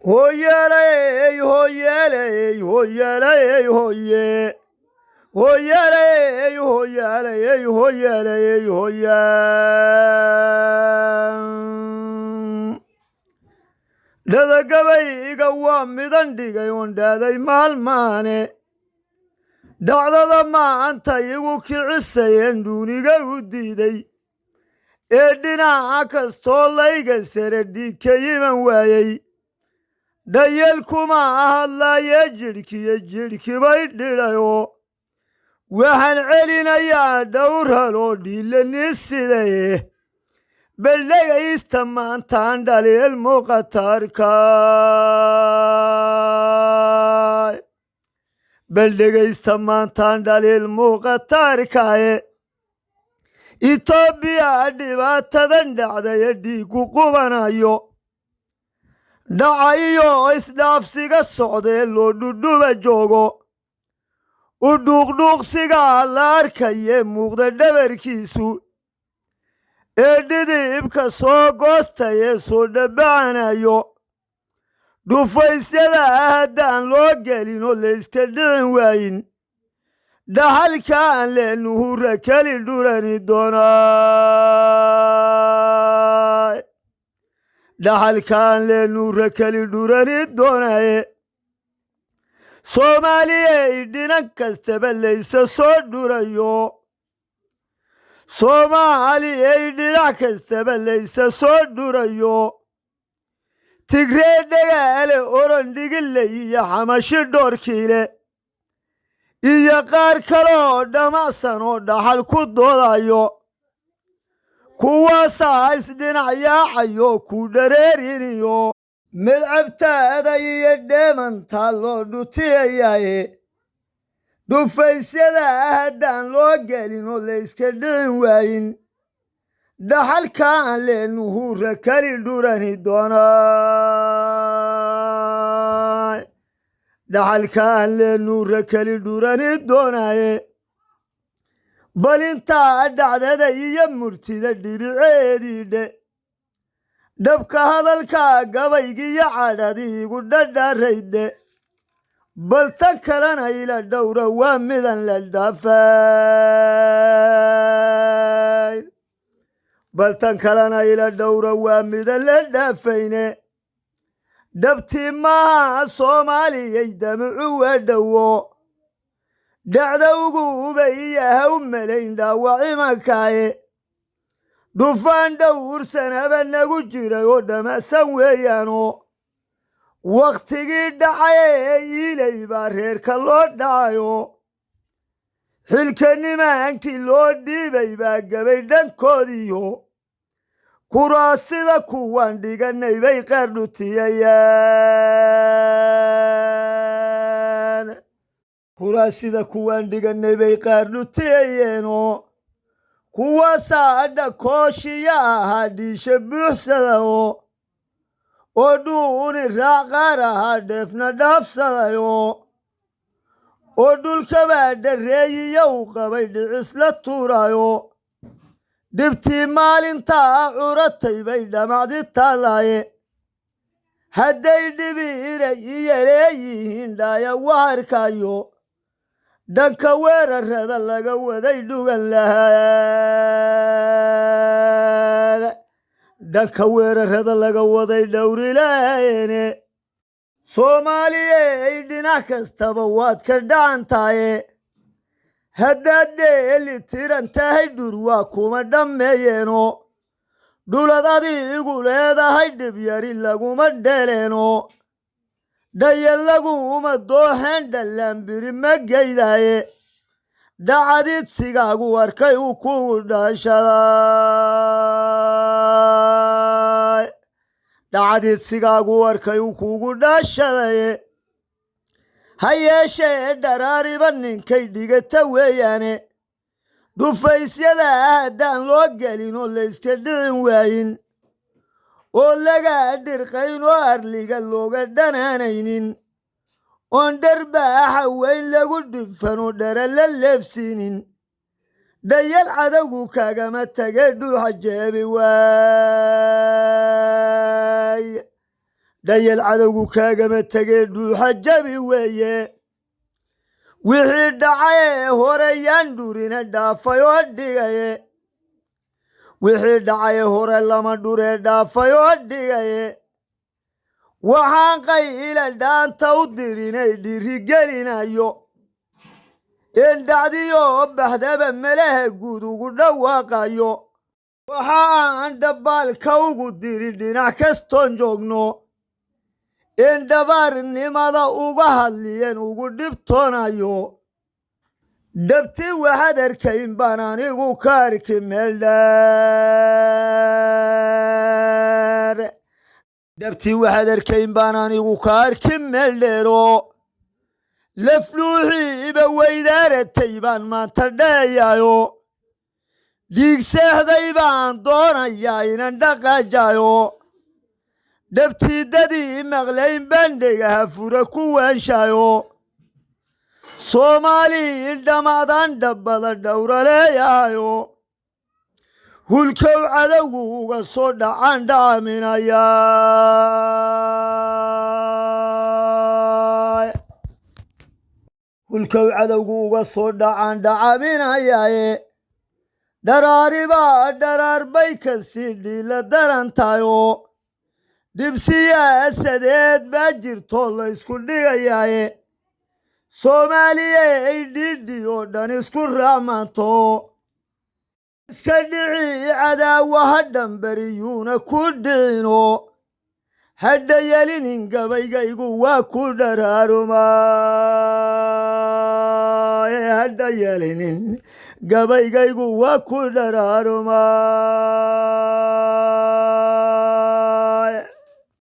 Hooyaaley, hooyaaley, hooyaaley, hooye, hooyaaley, hooyaaley, hooyaaley, hooyaa. Dhadagabayga waa midan dhigay oon dhaaday maalmaane. Dhacdada maanta igu kicisayeen duuniga u diiday ee dhinaca kastoo layga sare dhiig ka yiman waayey, dhayal kuma hadlaye, jidhkiyo jidhkibay dhidhayoo waxaan celinayaa dhowr haloo dhiilani sidaye. Bal dhegaysta maantaan dhaliil muuqatarkaay, bal dhegaysta maantaan dhaliil muuqatarkaaye. Itoobiya dhibaatadan dhacdaye dhiiggu qubanayo, dhacayo isdhaafsiga socdee loo dhudhuba joogo, u dhuuqdhuuqsigaa la arkaye muuqda dhabarkiisu ee dhidibka soo goostayee soo dhabbacanayo, dhufaysyada haddaan loo gelin oo layska dhicin waayin, dhaxalkaan leenuhura keli dhurani doonaa, dhaxalkaan leenuhura keli dhurani doonaaye. Soomaaliyey, dhinan kastaba laysa soo dhurayo, Soomaaliyey, dhinac kastaba laysa soo dhurayo, Tigree dhagaale, Oran dhigiley iyo Xamashi dhoorkiile iyo qaar kaleoo dhamacsan oo dhaxal ku doodayo, kuwaasaa isdhinac yaacayo ku dhareeriniyo midcabtaada iyo dheemantaa loo dhutiyayaaye. Dhufaysyada haddaan loo gelin oo layska dhicin waayin, dhaxalkaan leenuhura kali dhurani doonaa, dhaxalkaan leenuhura kali dhurani doonaaye. Bal intaa dhacdada iyo murtida dhibiceedii dhe, dhabka hadalka gabaygiyo cadhadiigu dhadharayde, bal tan kalena ila dhowra, waa midan la dhaafayn, bal tan kalena ila dhowra, waa midan la dhaafayne. Dhabtii maaha Soomaaliyay, damacu waa dhowo dhacda uguba iyo ha u malayn dhaawac imankaaye. Dhufaan dhowrsanaba nagu jiray oo dhamacsan weeyaano wakhtigii dhacay ee iilay baa reerka loo dhacayo, xilka nimaankii loo dhiibay baa gabay dhankoodiyo kuraasida kuwaan dhiganay bay qaar dhutiyayaan, kuraasida kuwaan dhiganay bay qaar dhutiyayeenoo kuwaasaa dhakooshiya ahaa dhiisha buuxsada oo dhuuni raac qaar ahaa dheefna dhaafsadayo oo dhulkabaa dharreeyiyo u qabay dhicisla tuurayo. Dhibtii maalintaa curatay bay dhamacdi taallaaye. Hadday dhibiiray iyo leeyihiin dhaaya waharkayo, dhanka weerarada laga waday dhugan lahaa, dhanka weerarada laga waday dhowri lahayeene. Soomaaliyey, dhinac kastaba waad ka dhacantaye, haddaad dheeli tiran tahay dhur waa kuma dhammeeyeeno. Dhulad adigu leedahay dhib yari laguma dheleeno, dhayal laguma dooxeen, dhallaanbiri ma geydaaye. Dhacadidsigaagu arkay uu kugu dhaashaday, dhacadidsigaagu arkay uu kugu dhaashadaye. Ha yeeshee dharaariba ninkay dhigata weeyaane, dhufaysyada haddaan loo gelin oo layska dhicin waayin oo laga dhirqayn oo arliga looga dhanaanaynin oon dharbaaxa weyn lagu dhufan oo dhara la leefsiinin, dhayal cadowgu kagama tage dhuuxa jeebi waay. Dhayal cadowgu kaagama tegee, dhuuxa jabi weeye. Wixii dhacay hore yaan dhurina, dhaafay oo dhigaye. Wixii dhacay hore lama dhuree, dhaafay oo dhigaye. Waxaan qayla dhaanta u dirinay dhiirigelinayo in dhacdiyoo baxdaba malaha guud ugu dhawaaqayo. Waxa aan dhabbaalka ugu dirin dhinac kastoon joogno in dhabaarnimada uga hadliyeen ugu dhibtoonayo. Dhabti waxaad arkayn baan anigu ka arki meel dheer. Dhabti waxaad arkayn baan anigu ka arki meel dheero. Lafluuxiiba weydaaratay baan maanta dheeyayo. Dhiig seexday baan doonayaa inan dhaqaajayo. Dhabtiidadii maqlayn baan dhegaha fura ku waanshayo. Soomaali dhammaadaan dhabbada dhowra leeyahayo. Hulkow cadowgu uga soo dhacaan dhaaminaya. Hulkow cadowgu uga soo dhacaan dhacaminayaaye. Dharaaribaa dharaar bay ka sii dhiila darantayo. Dhib siyaasadeed baa jirtoo la ysku dhigayaaye. Soomaaliyey, dhidhi oo dhan isku raacmaanto, iska dhici cadaawaha dhambariyuuna ku dhicino. Hadhayalinin, gabaygaygu waa ku dharaarumaaye. Hadhayalinin, gabaygaygu waa ku dharaarumaaye.